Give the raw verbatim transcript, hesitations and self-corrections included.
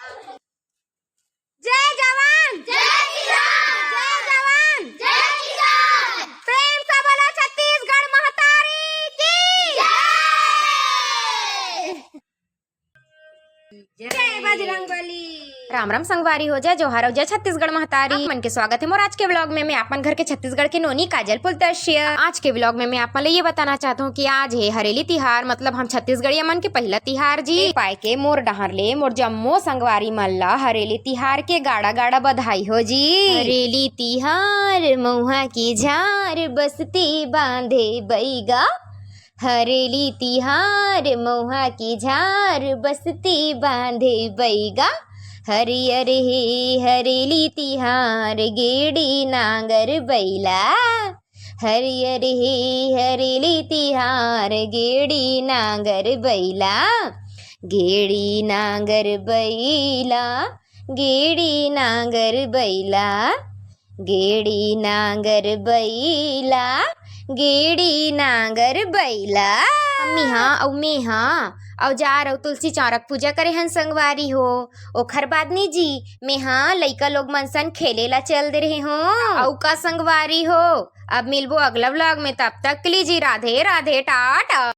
जय जवान, जय किसान। जय जवान, जय किसान। प्रेम से बोलो छत्तीसगढ़ महतारी की जय। जय बजरंग बली। राम राम संगवारी हो, जय जोहार अउ जय छत्तीसगढ़ महतारी। आप मन के स्वागत हे मोर आज के vlog में। मैं आपन घर के छत्तीसगढ़ के नोनी काजल पुलतर्ष्य। आज के vlog में मैं आप मन ले ये बताना चाहत हूँ कि आज हे हरेली तिहार, मतलब हम छत्तीसगढ़िया मन के पहिला तिहार जी। ए पाए के मोर डहार ले मोर जम्मो संगवारी मन ला हरेली तिहार के गाड़ा गाड़ा बधाई हो जी। हरेली तिहार मउहा की झार बस्ती बांधे बैगा, हरेली तिहार मउहा की झार बस्ती बांधे बैगा। हरियर हे हरेली तिहार गेड़ी नांगर बैला। हरियर हे हरेली तिहार गेड़ी नांगर बैला। गेड़ी नांगर बैला, गेड़ी नांगर बैला। गेड़ी नांगर बैला, गेड़ी नांगर बैला। मम्मी हा अउ मैं हा अउ जार अउ तुलसी चौरक पूजा करे हन संगवारी हो। ओखर बाद नी जी, मैं हा लइका लोग मन सन खेले ला चल दे रहे हो। अउ का संगवारी हो, अब मिलबो अगला vlog में, तब तक के लिए जी राधे राधे टाटा।